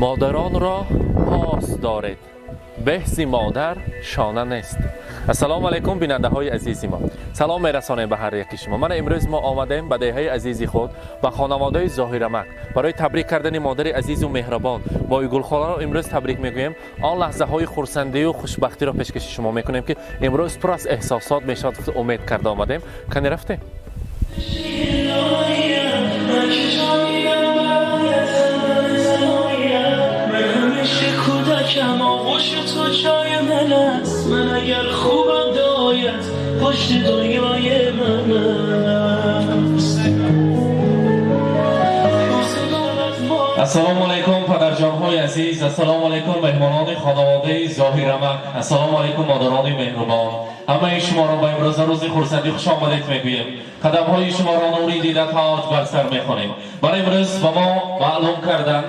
Модаронро пос доред, беҳзи модар шона нест. Ассалому алайкум, бинандаҳои азизи мо, салом мерасонем ба ҳар яки шумо. Мана имрӯз мо омадем ба деҳаи азизи худ, ба хонаводаи Зоҳирамак, барои табрик кардани модари азизу меҳрабон Моҳигулхоларо. Имрӯз табрик мегӯем, он лаҳзаҳои хурсандию хушбахтиро пешкаши шумо мекунем, ки имрӯз пур аз эҳсосот мешавад. Умед карда омадем. Кани, рафтем. من همیشه کودکم، آغوش تو جای من است. من اگر خوبم، دعایت پشت دنیای من است. Ассалому алайкум, падарҷонҳои азиз, ассалому алайкум, меҳмонони хонаводаи Зоҳирамак, ассалому алайкум, модарони меҳрубон. Ҳамаи шуморо ба имрӯза рӯзи хурсандӣ хуш омадед мегӯем. Қадамҳои шуморо нури дида, тоҷ бар сар мехонем. Барои имрӯз ба мо маълум карданд,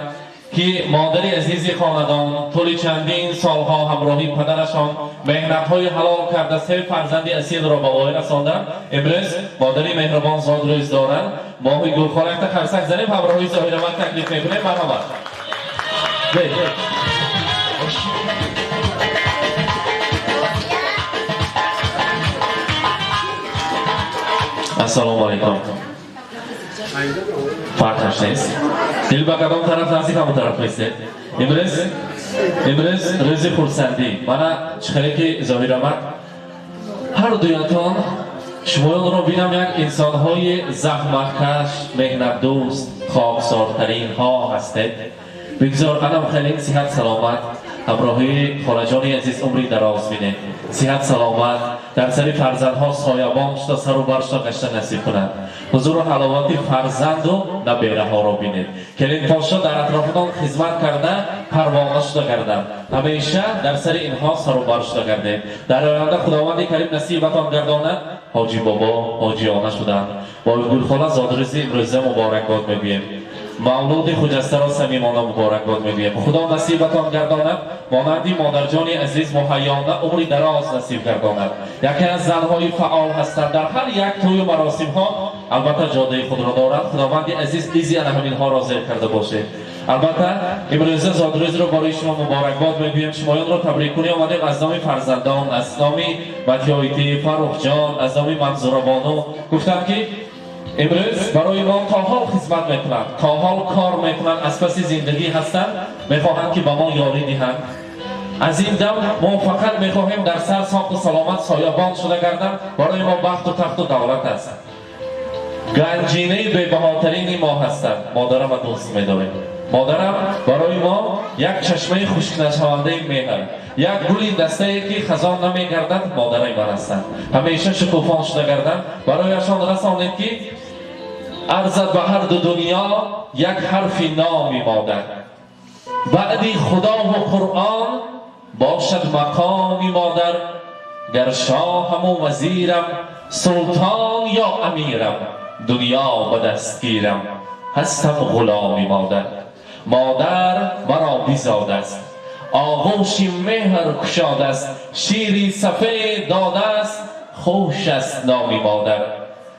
ки модари азизи хонадон тӯли чандин солҳо ҳамроҳи падарашон меҳнатҳои ҳалол карда, се фарзанди асилро ба воя расонданд. Имрӯз модари меҳрубон зодрӯз доранд. Моҳи Гулхола, якта қарсак занем, ҳамроҳи Зоҳирамак таклиф мекунем. Марҳамат. Бе. Ассалому алайкум. Фарқаш нест, дил ба кадом тараф наздик, ҳамон тараф местед. Имрӯз рӯзи хурсандӣ. Мана чӣ хеле ки Зоҳирамак, ҳар дуятон шумоёнро бинам, як инсонҳои заҳматкаш, меҳнатдӯст, хоксортаринҳо ҳастед. Бигзор анам хеле сиҳат саломат ҳамроҳии холаҷони азиз умри дароз бинед. Сиҳат саломат, дар сари фарзандҳо соябон шуда, сару бар шуда гашта насиб кунад. Ҳузуру ҳаловати фарзанду набераҳоро бинед. Келинпошо дар атрофатон хизмат карда, парвона шуда гарданд. Ҳамеша дар сари инҳо сару бар шуда гардед. Дар оянда Худованди Карим насибатон гардонад ҳоҷи бобо, ҳоҷиёна шуданд. Бо Гулхола зодрӯзи имрӯза муборакбод мегӯем. Мавлуди хуҷастаро самимона муборакбод мегӯем. Худо насибатон гардонад, монанди модарҷони азиз Муҳайёна умри дароз насиб гардонад. Яке аз занҳои фаъол ҳастанд дар ҳар як тӯю маросимҳо, албатта ҷодаи худро доранд. Худованди азиз изи ана ҳаминҳоро зер карда бошед. Албатта, имрӯза зодрӯзро барои шумо муборакбод мегӯем. Шумоёнро табриккунӣ омадем аз номи фарзандон, аз номи Батиёити Фаррухҷон, аз номи Манзурабону. Гуфтанд, ки имрӯз барои мо то ҳол хизмат мекунанд, то ҳол кор мекунанд, аз паси зиндагӣ ҳастанд, мехоҳанд, ки ба мо ёрӣ диҳанд. Аз ин дам мо фақат мехоҳем дар сар соқу саломат соябон шуда гарданд. Барои мо бахту тахту давлат аст, ганҷинаи бебаҳотарини мо ҳастанд. Модарама дӯст медорем. Модарам барои мо як чашмаи хушкнашавандаи меҳр, як гули дастае, ки хазон намегардад, модараи ман ҳастанд. Ҳамеша шукуфон шуда гарданд. Барояшон расонед, ки арзад ба ҳар ду дунё як ҳарфи номи модар. Баъди Худову Қуръон бошад мақоми модар. Гар шоҳаму вазирам, султон ё амирам, дунё ба даст гирам, ҳастам ғуломи модар. Модар маро бизодааст, оғӯши меҳр кушодааст, шири сафед додааст, хуш аст номи модар.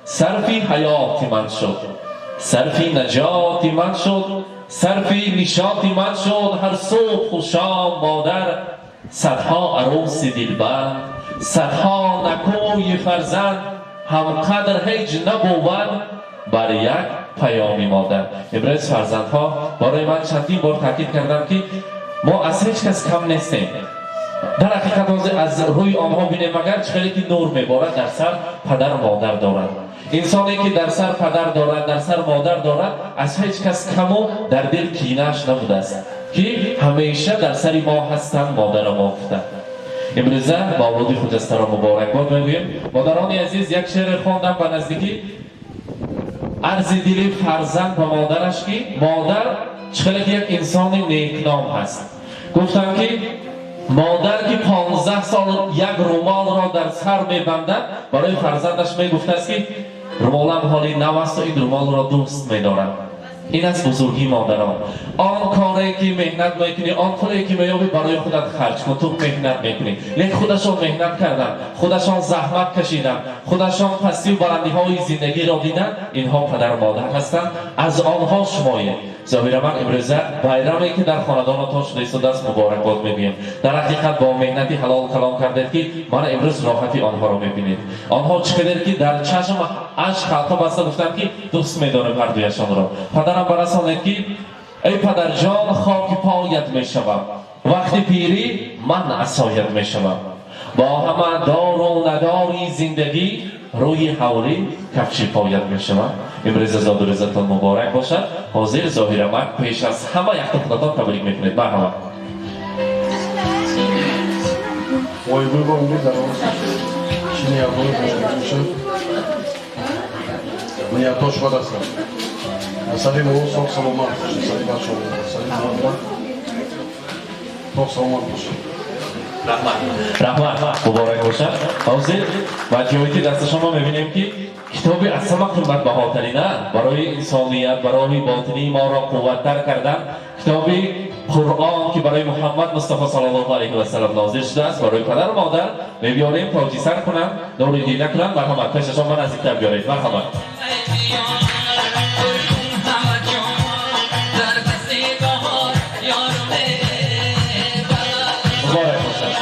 Сарфи ҳаёти ман шуд, сарфи наҷоти ман шуд, сарфи нишоти ман шуд ҳар субҳу шом модар. Садҳо арӯси дилбанд, садҳо накӯи фарзанд ҳамқадр ҳеҷ набувад бар як паёми модар. Имрӯз фарзандҳо барои ман чандин бор таъкид карданд, ки мо аз ҳеҷ кас кам нестем. Дар ҳақиқат, ҳозир аз рӯи онҳо бинем агар, чӣ хеле ки нур меборад дар сар, падару модар дорад. Инсоне ки дар сар падар дорад, дар сар модар дорад, аз ҳеҷ кас каму дар дил кинааш набудааст, ки ҳамеша дар сари мо ҳастанд модару мо, гуфтанд. Имрӯза мавлуди хуҷастаро муборакбод мегӯем. Модарони азиз, як шеъре хондам ба наздикӣ, арзи дили фарзанд ба модараш, ки модар чӣ хеле ки як инсони некном ҳаст. Гуфтам, ки модар, ки 15 сол як румолро дар сар мебандад, барои фарзандаш мегуфтааст, ки румолам ҳоли нав асту ин румолро дӯст медорам. Ин аст бузургии модарон. Он коре ки меҳнат мекунӣ, он пуле ки меёбӣ, барои худат харҷ кун, ту меҳнат мекунӣ. Лекин худашон меҳнат карданд, худашон заҳмат кашиданд, худашон пастию баландиҳои зиндагиро диданд. Инҳо падару модар ҳастанд, аз онҳо шумоед. Зоҳираман, имрӯза байраме ки дар хонадонатон шуда истодааст, муборакбод мегӯем. Дар ҳақиқат бо меҳнати ҳалол калон кардед, ки мана имрӯз роҳати онҳоро мебинед. Онҳо чӣ қадар ки дар чашм ашк ҳалқа баста гуфтанд, ки дӯст медорем ҳардуяшонро. Падарам барасонед, ки эй падарҷон, хоки поят мешавам, вақти пирӣ ман асоят мешавам, бо ҳама дору надори зиндагӣ рӯи ҳавлӣ кафши поят мешавам. Имрӯза зодрӯзатон муборак бошад. Ҳозир Зоҳирамак пеш аз ҳама якта худатон табрик мекунед. Марҳамат. Ой, гул бо дароз. Чиниятҳои бошад. Ниятҳош бад ҳастанд. Сари мо соғ саломат бошад, сари бачаҳо, сари модар соғ саломат бошад. Раҳмат, раҳмат, муборак бошад. Ҳозир ба ҷои дасти шумо мебинем, ки китоби аз ҳама қиматбаҳотарина барои инсоният, барои ботинии моро қувваттар кардан, китоби Қуръон, ки барои Муҳаммад Мустафо саллаллоҳу алайҳи васалам нозил шудааст, барои падару модар мебиёрем, тоҷисар кунанд, нури дида кунанд. Марҳамат, пешашон ба наздиктар биёред. Марҳамат. Муборак бошад.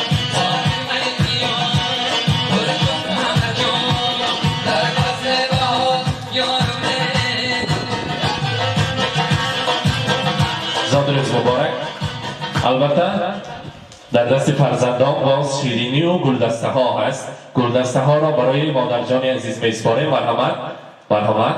Зодрӯз муборак. Албатта, дар дасти фарзандон боз ширинию гулдастаҳо ҳаст. Гулдастаҳоро барои модарҷони азиз месупорем. Марҳамат, марҳамат.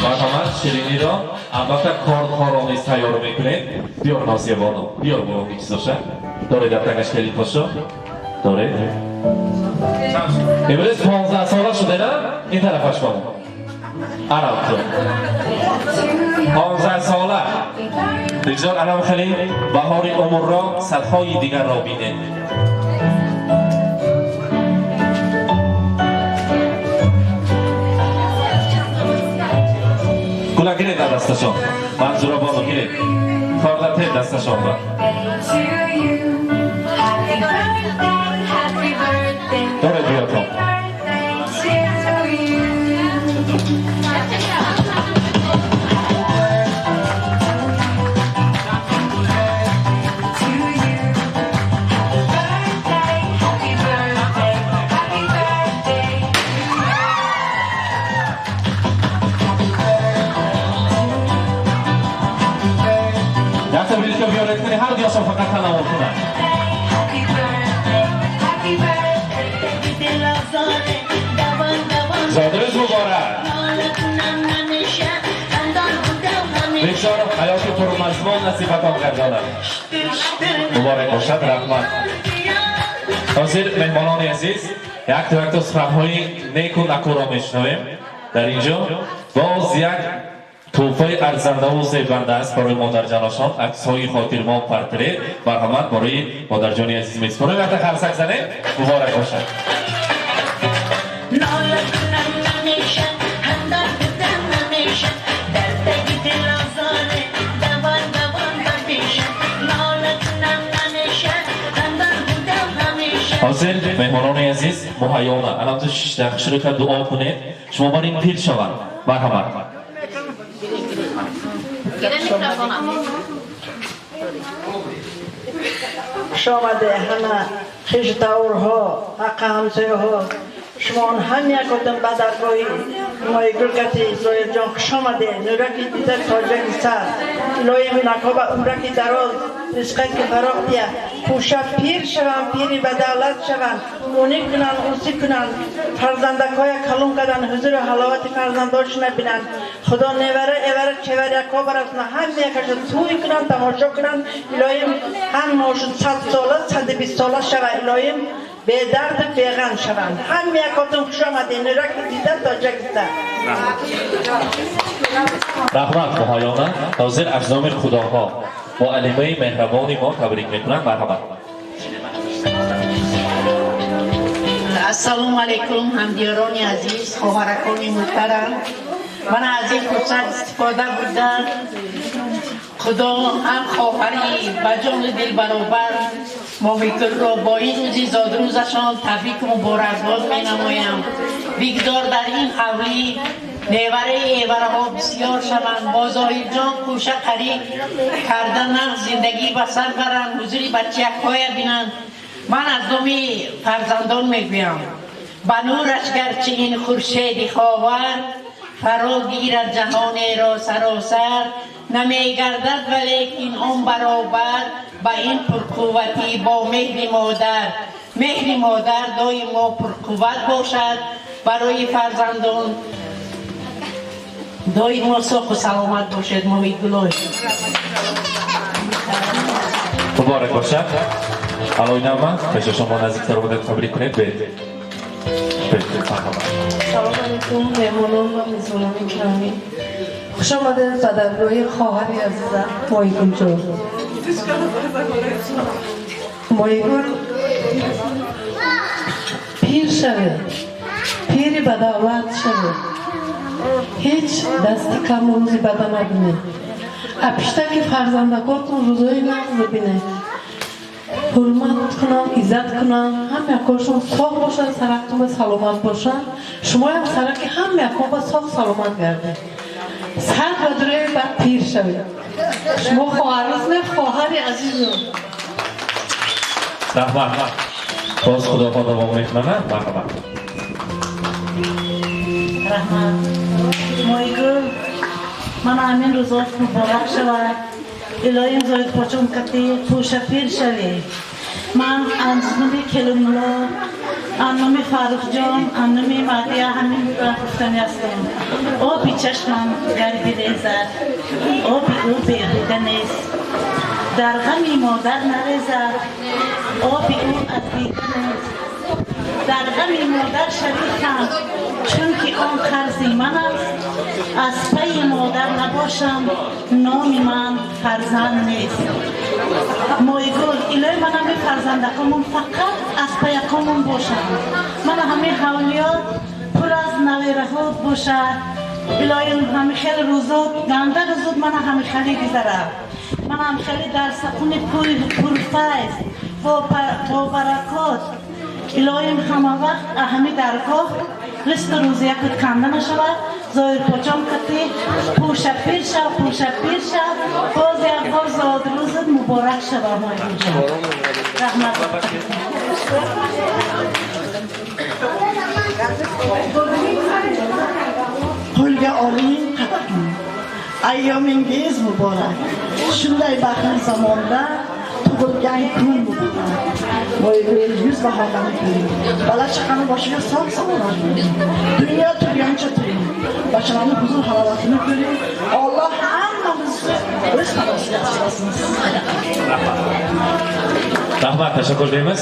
Марҳамат, шириниро, албатта, кордҳоро низ тайёр мекунед. Биёр, Нозия бону, биёр, бону, чизоша доред, дар тагаш келидҳошо доред. Имрӯз 15 сола шуде, на? Ин тарафаш бону, араб ту 15 сола. Бигзор анам хеле баҳори умрро садҳои дигарро бинед. Гула гиред дар дасташон. Манзура бону, гиред, корда тед дасташон ба. To you. Happy birthday, happy birthday, доред, биётон. Birthday to you. To you. Happy birthday, happy birthday, happy birthday. Happy birthday. Якта билка биёред, кани ҳар дуяшон фақат тановул кунанд. Happy birthday, happy birthday. Зодрӯз муборак. Бигзор ҳаёти пурмазмун насибатон гардонад. Муборак бошад, раҳмат. Ҳозир, меҳмонони азиз, якто якто суханҳои неку накӯро мешунавем. Дар ин ҷо боз як тӯҳфаи арзандаву зебанда аст барои модарҷаношон, аксҳои хотирмон, портрет. Марҳамат, барои модарҷони азиз месупорем. Якта қарсак занед. Муборак бошад. ناله کنم نمیشه، خندان بودم نمیشه، در تگ دل آزاره دوان دوان همیشه. ناله کنم نمیشه، خندان بودم همیشه. Ҳозир, меҳмонони азиз, муҳайёна аламту шишта хушрӯка дуо кунед, шумо бар ин пир шаванд. Марҳамат. Гирем микрофона. Хуш омаде ҳама хешу таворҳо, ҳаққа ҳамсояҳо, шумоон ҳам якотон ба даргоҳи мои гулкати Зоирҷон хуш омаде. Нураки дида, тоҷаки сар, илоҳи накоба умраки дароз, ризқаки фароғ дия. Пӯша пир шаванд, пири ба давлат шаванд, унӣ кунанд, усӣ кунанд, фарзандакҳоя калон кардан, ҳузуру ҳаловати фарзандошона бинанд. Худо невара, эвара, чеваряко барасона, ҳам якаша тӯй кунанд, тамошо кунанд. Илоҳим, ҳамаошон 100 сола, 120 сола шава, илоҳим. Бедарду беғам шаванд. Ҳам якотон хуш омадед, нураки дида Тоҷикистон. Раҳмат, моҳоёна. Ҳозир аз номи худоҳо муаллимаи меҳрабони мо табрик мекунанд. Марҳамат. Ассалому алайкум, ҳамдиёрони азиз, хоҳаракони муҳтарам. Ман аз ин фурсат истифода бурда, худо ҳам хоҳари ба ҷону дил баробар Моҳигулро бо ин рӯзи зодрӯзашон табрику муборакбод менамоям. Бигзор дар ин ҳавлӣ невараи эвараҳо бисёр шаванд, бо Зоҳирҷон кӯша қариб карда нағз зиндагӣ ба сар баранд, ҳузури бачаякҳоя бинанд. Ман аз номи фарзандон мегӯям: ба нураш гарчи ин хуршеди ховар фаро гирад ҷаҳонеро саросар, намегардад валекин он баробар ба ин пурқувватӣ бо меҳри модар. Меҳри модар доимо пурқувват бошад барои фарзандон. Доимо соҳу саломат бошед, Моҳигулой. Муборак бошад. Алоинама, пеши шумо наздиктар омада табрик кунед. Бед. Бед, марҳамат. Салом алейкум, меҳмонон ва мезбонони гиромӣ. Хуш омадед ба даргоҳи хоҳари азизам Моҳигулҷон. Моҳигул, пир шавед, пири бадавлат шавед, ҳеҷ дасти каму рӯзи бада набинед, апиштаки фарзандакотон рӯзои нағз бибинед, ҳурмат кунанд, иззат кунанд, ҳам якошон соғ бошад, сарактон ба саломат бошанд, шумоям сараки ҳам якон ба соғ саломат гардед. Сад ба дурои бад пир шавед. Шумо хоҳарӯз не, хоҳари азизум. Раҳмат. Боз худоҳо давом мекунанд. Марҳамат. Раҳмат. Моҳигул, ман ҳамин рӯзот муборак шавад. Илоҳим, зоидпочон кати пӯшапир шавӣ. Ман аз номи келинмулло, аз номи Фаррухҷон, аз номи Маҳдия ҳамин гуфтани ҳастам: оби чашмам гар бирезад, оби ӯ беҳуда нест. Дар ғами модар нарезад, оби ӯ аз дида нест. Дар ғами модар шарикам, чунки он қарзи ман аст. Аз пайи модар набошам, номи ман фарзанд нест. Моҳигул, илоҳи, ман ҳамин фарзандакомон фақат аз паякомон бошанд. Мана ҳамин ҳавлиёт пур аз навераҳо бошад. Илоҳи, ҳамин хеле рӯзот ганда рӯзот мана ҳамин хеле гузарад. Мана ҳамин хеле дар сақуни пурфайз, бо баракот. Илоҳим, ҳама вақт ҳами даргоҳ ризқу рӯзиякут канда нашавад. Зоҳирпочон кати пӯшапир шав, пӯшапир шав. Боз як бор зодрӯзат муборак шава, Моҳигулҷон. Раҳмат. Qo'lga oling qadahni, ayyomingiz muborak. Shunday baxtli zamonda tug'ilgan kun muborak. Voy, yuz bahorlarni ko'ring, bola chaqani boshiga sog' salomat bo'ling, dunyo turgancha turing, barchalarni huzur halovatini ko'ring. Alloh hammamizni o'z panosiga asrasin. Раҳмат, ташаккур deymiz.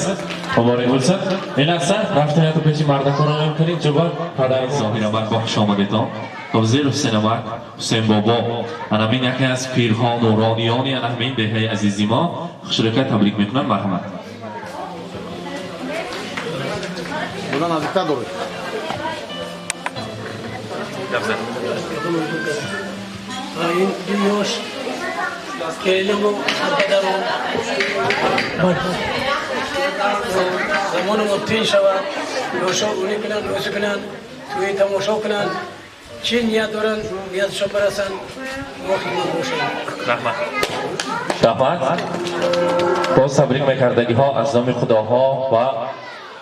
Muborak bo'lsin. Ин лаҳза рафтаяту пеши мардакоро кунем. Ҷубар падари Зоҳирамак, бо хуш омадетон. Ҳозир Ҳусейнамак, Ҳусейн бобо, ана ҳамин яке аз пирҳо, нурониёни ана ҳамин деҳаи азизи мо хушрӯка табрик мекунам. Марҳамат. Буда наздиктар доред. Ин ёш келиму падару замони мо тин шавад, ёшо уни кунанд, рӯзӣ кунанд, тӯи тамошо кунанд, чӣ ният доранд, ниятшон барасанд, мо хидмат бошем. Раҳмат, раҳмат. Боз табрик мекардагиҳо аз номи худоҳо ва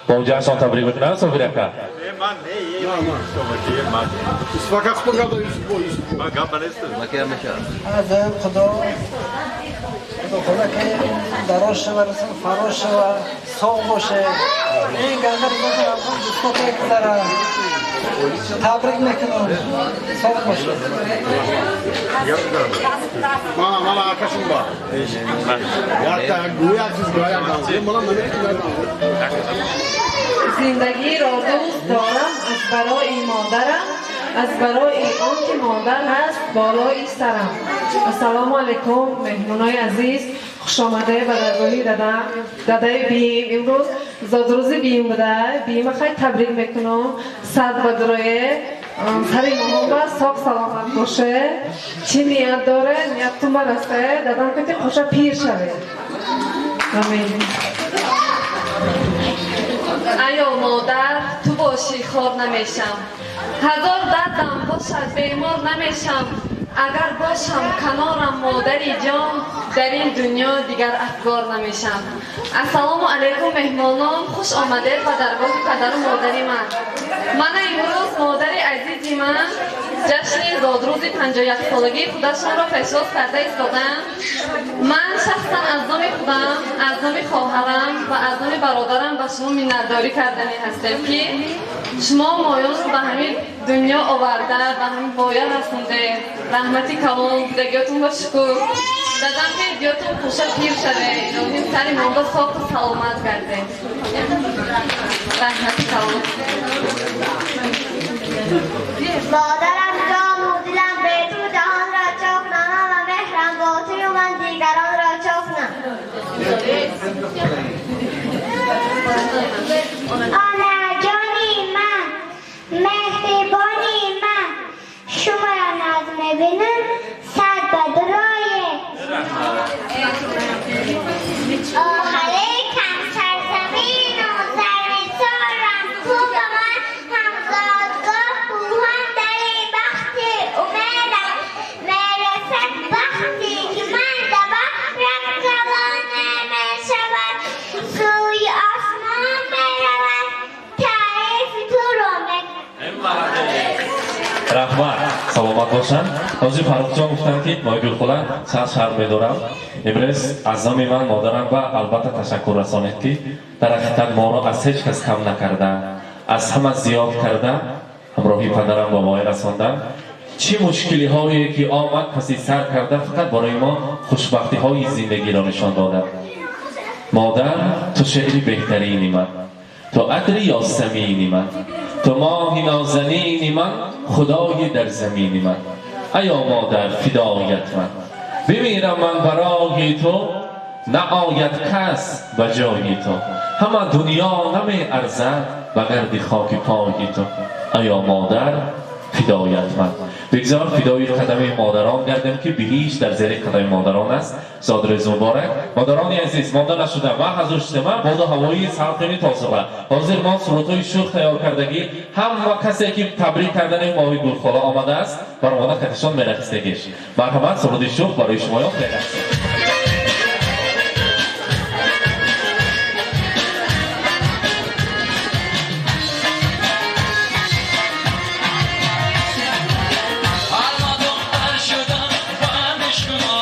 бо ҷашнон табрик мекунанд. Собир ака. Юсуф ака, хутун гап Юсуф бо Юсуф. Аз худо худо ки дароз шава, расул фароз шава, соғ боше. Ин ганда рӯзотон дӯстото гузара. Табрик мекунам. Соғ бошед. Мана, мана акашум ба. Якта гӯя чиз гӯя як мана намекунам. Зиндагиро дӯст дорам аз барои модарам, аз барои он ки модар ҳаст болои сарам. Ассалому алайкум, меҳмонои азиз, хушомаде ба даргоҳи дадам, дадаи биим. Имрӯз зодрӯзи биим буда. Биима хай табрик мекунам. Сад ба дурое, сари моҳоба соғ саломат боше. Чӣ ният доре, нияттун барасе. Дадам кати хоша пир шаве. Амин. Айё модар, ту бошӣ, хор намешам. Ҳазор дардам бошад, бемор намешам. Агар бошам канорам модари ҷон, дар ин дунё дигар афгор намешам. Ассалому алайкум, меҳмонон, хуш омадед ба даргоҳи падару модари ман. Мана имрӯз модари азизи ман ҷашни зодрӯзи 51-солагии худашонро пешвоз карда истодаанд. Ман шахсан аз номи худам, аз номи хоҳарам ва аз номи бародарам ба шумо миннатдорӣ карданӣ ҳастем, ки шумо моёнро ба ҳамин дунё оварда, ба ҳамин воя расонде. Раҳмати калон, будагиётонро шукр. Дадам ки диётон хуша пир шаве, илоҳим сари монда соқу саломат гарде. Раҳмати калон. Модарам ҷону дилам, бе ту ҷаҳонро чоқ нанам, меҳрам бо тую ман дигаронро чоқ нам. Онаҷони ман, меҳрибони ман, шуморо наз мебинам, сад ба дурое. Оҳалекам сарзамину зарнисорам, ту ба ман ҳамзодгоҳ кӯҳан, дари бахти умедам. Мерасад вақте ки ман да баҳрам калона мешавад, сӯи осмон меравад, таърифи туро мекунад. Раҳмат, саломат бошанд. Ҳозир Фаррухҷон гуфтанд, ки Моҳигулхола сар шарм медорам. Имрӯз аз номи ман модарам ба албатта ташаккур расонед, ки дар ҳақиқат моро аз ҳеҷ кас кам накарда, аз ҳама зиёд карда, ҳамроҳи падарам ба воя расондан. Чӣ мушкилиҳое ки омад, паси сар карда, фақат барои мо хушбахтиҳои зиндагиро нишон додад. Модар, ту шеъри беҳтарини ман, ту атри ёсамини ман, ту моҳи нозанини ман, худои дар замини ман. Аё модар, фидоят ман, бимирам ман барои ту, наояд кас ба ҷои ту. Ҳама дунё намеарзад ба гарди хоки пои ту. Аё модар, фидоят ман. Бигзор фидои қадами модарон гардем, ки биҳишт дар зери қадами модарон аст. Зодрӯз муборак, модарони азиз. Монда нашуда, ман ҳазур шудам, боду ҳавои салқини тозаба. Ҳозир мо сурудҳои шӯх тайёр кардагӣ. Ҳама касе ки табрик кардани моҳи Гулхола омадааст, баромада катишон мерақсидагиш. Марҳамат, суруди шӯх барои шумоён, мерақсед. شما.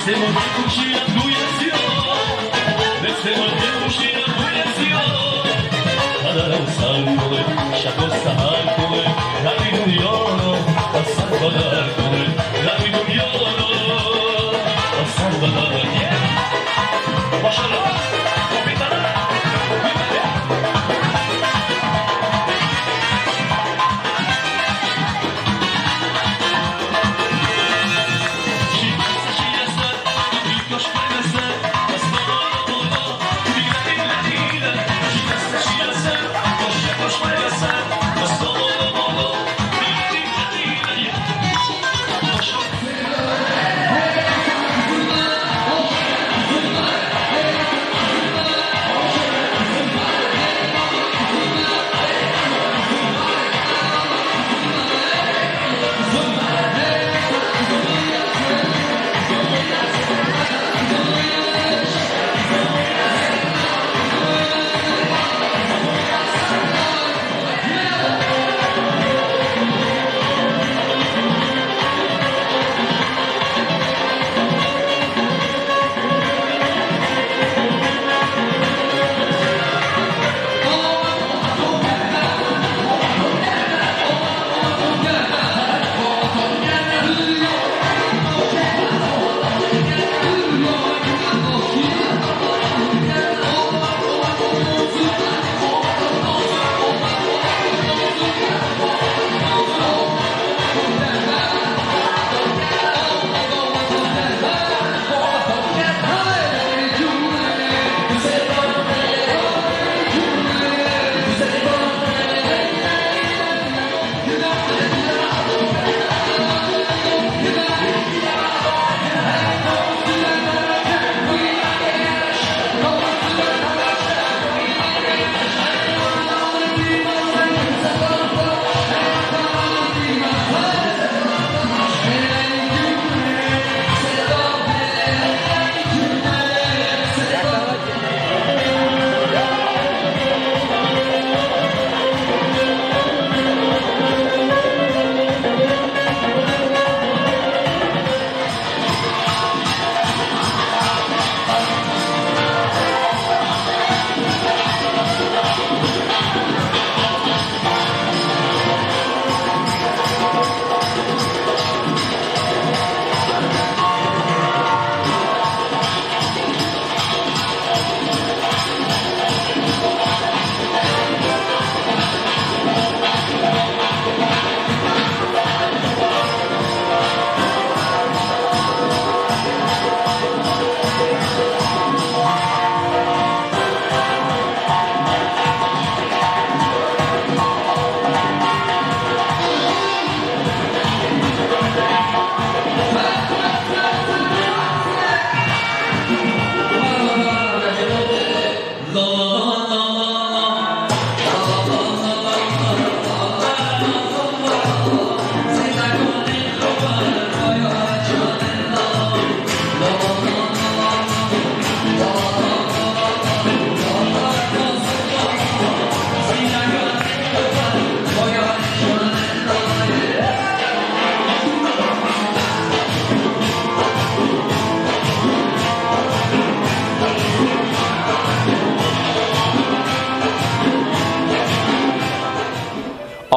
مثل ما بپوشیم روی سیاه، مثل ما بپوشیم روی سیاه. پدرم سر کنه، شب و سحر کنه، رنگ دنیا رو از سر بدر کنه، رنگ دنیا رو از سر بدر کنه. ماشاءالله.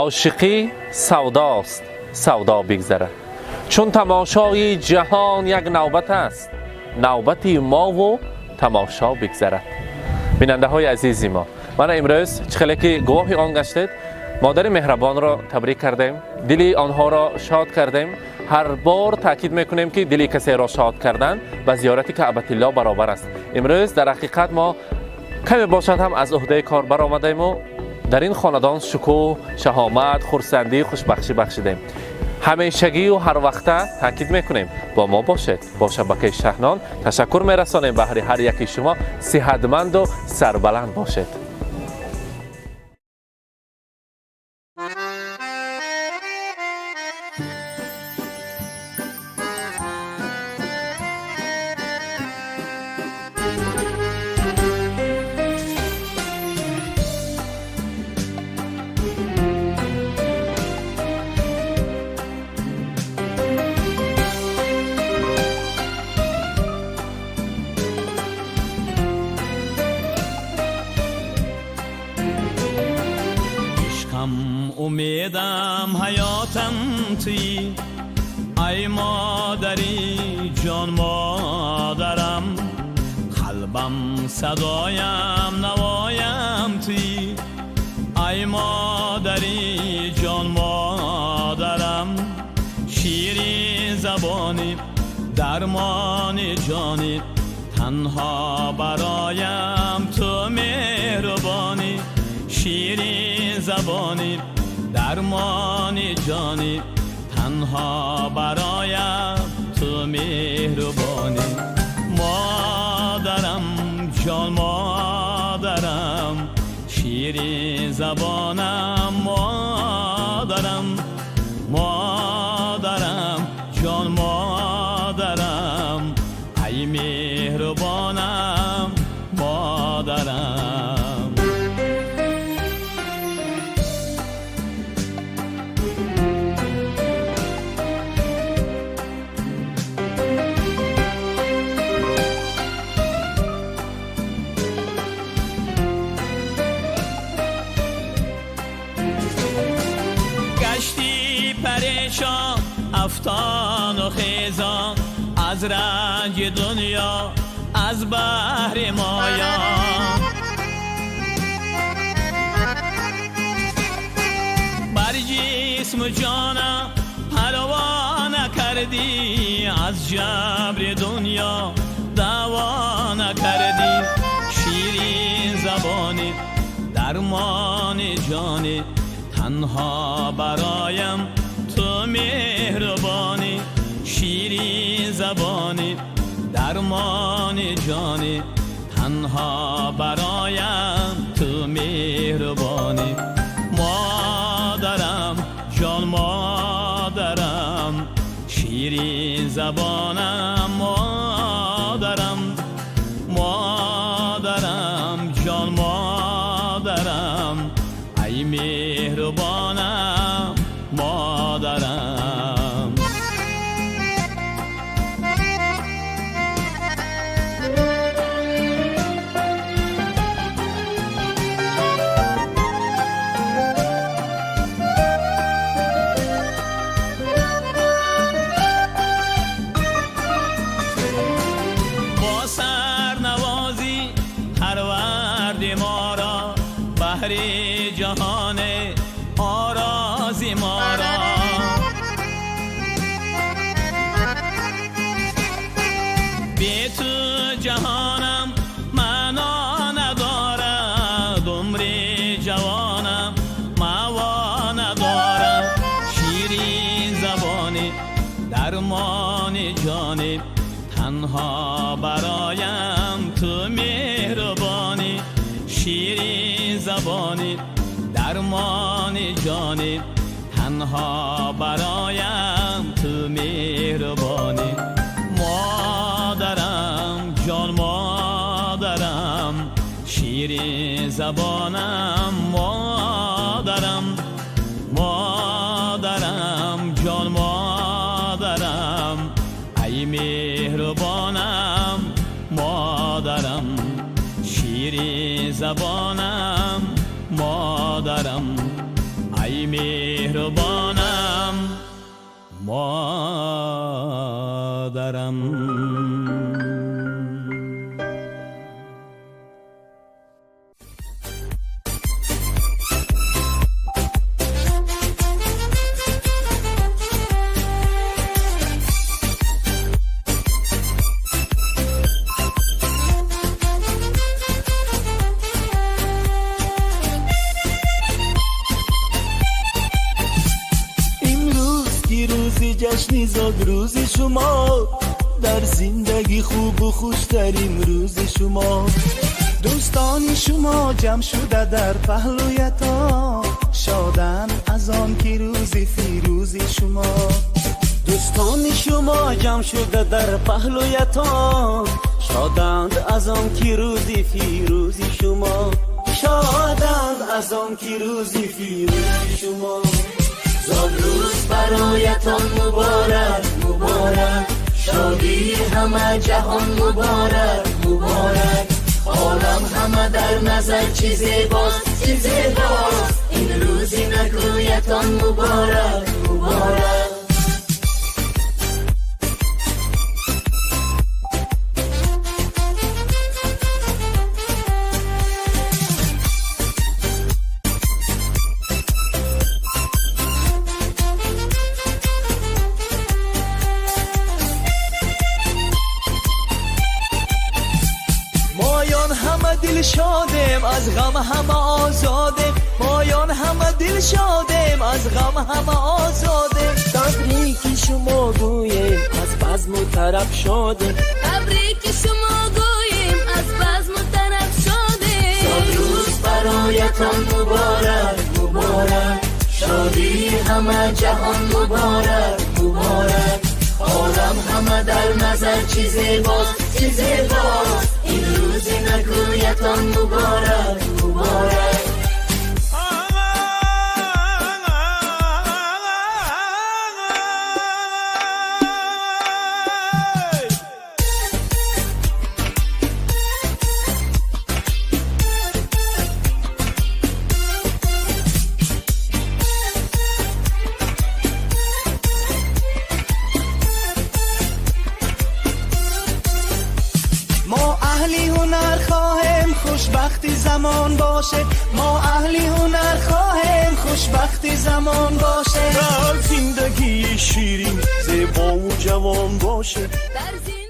Ошиқӣ савдост, савдо бигзарад, чун тамошои ҷаҳон як навбат аст, навбати мову тамошо бигзарад. Бинандаҳои азизи мо, мана имрӯз чӣ хеле ки гувоҳи он гаштед, модари меҳрабонро табрик кардем, дили онҳоро шод кардем. Ҳар бор таъкид мекунем, ки дили касеро шод кардан ба зиёрати Каъбатилло баробар аст. Имрӯз дар ҳақиқат мо каме бошад ҳам аз уҳдаи кор баромадаему дар ин хонадон шукӯҳ, шаҳомат, хурсандӣ, хушбахшӣ бахшидем. Ҳамешагию ҳарвақта таъкид мекунем, бо мо бошед, бо шабакаи Шаҳнон. Ташаккур мерасонем баҳри ҳар яки шумо. Сиҳатманду сарбаланд бошед. تویی ای مادری جان مادرم قلبم صدایم نوایم تویی ای مادری جان مادرم شیرین زبانی درمان جانی تنها برایم تو مهربانی شیرین زبانی درمان جانی تنها برایم تو مهربانی مادرم جان مادرم شیرین زبانم مادرم مادرم جان مادرم ای مهربانم مادرم. گشتی پریشان افتان و خیزان از رنج دنیا از بحر مایا بر جسم و جانم پروا نکردی از جبر دنیا دعوا نکردی شیرین زبانی درمان جانی تنها برایم تو مهربانی شیرین زبانی درمان جانی تنها برایم تو مهربانی مادرم جان مادرم شیرین زبانم مادرم مادرم جان مادرم ای مهربانم مادرم. با سرنوازی پروردی ما را بهر جهان آرازی ما را بی تو جهانم معنا ندارد عمر جوانم مأوا ندارد شیرین زبانی درمان جانی تنها برایم تو مهربانی شیرین زبانی درمان جانی تنها برایم تو مهربانی مادرم جان مادرم شیرین زبانم مادرم مادرم جان مادرم ای مهربانم مادرم شیرین زبانم مادرم ای مهربانم مادرم. جشن زاد روز شما در زندگی خوب و خوشترین روز شما دوستان شما جمع شده در پهلویتان شادن از آن که روز فیروز شما دوستان شما جمع شده در پهلویتان شادند از آن که روز فیروز شما شادند از آن که روز فیروز شما زاد روز برایتان مبارک مبارک شادی همه جهان مبارک مبارک. Олам ҳама дар назар чӣ зебост, чӣ зебост. Ин рӯзи накӯятон муборак, муборак. Моён ҳама дилшодем, аз ғам ҳама озодем. Моён ҳама дилшодем, аз ғам ҳама озодем. Табрики шумо гӯем, аз базму тараб шодем. Табрики шумо гӯем, аз базму тараб шодем. Рӯз бароятон муборак, муборак. Шодии ҳама ҷаҳон муборак, муборак. Олам ҳама дар назар чӣ зебост, чӣ зебост. Ин рӯзи накӯятон муборак, муборак. Мо аҳли ҳунар хоҳем, хушбахти замон боше. Мо аҳли ҳунар хоҳем, хушбахти замон боше. Дар зиндагии ширин, зебову ҷавон боше. Дар зиндагӣ.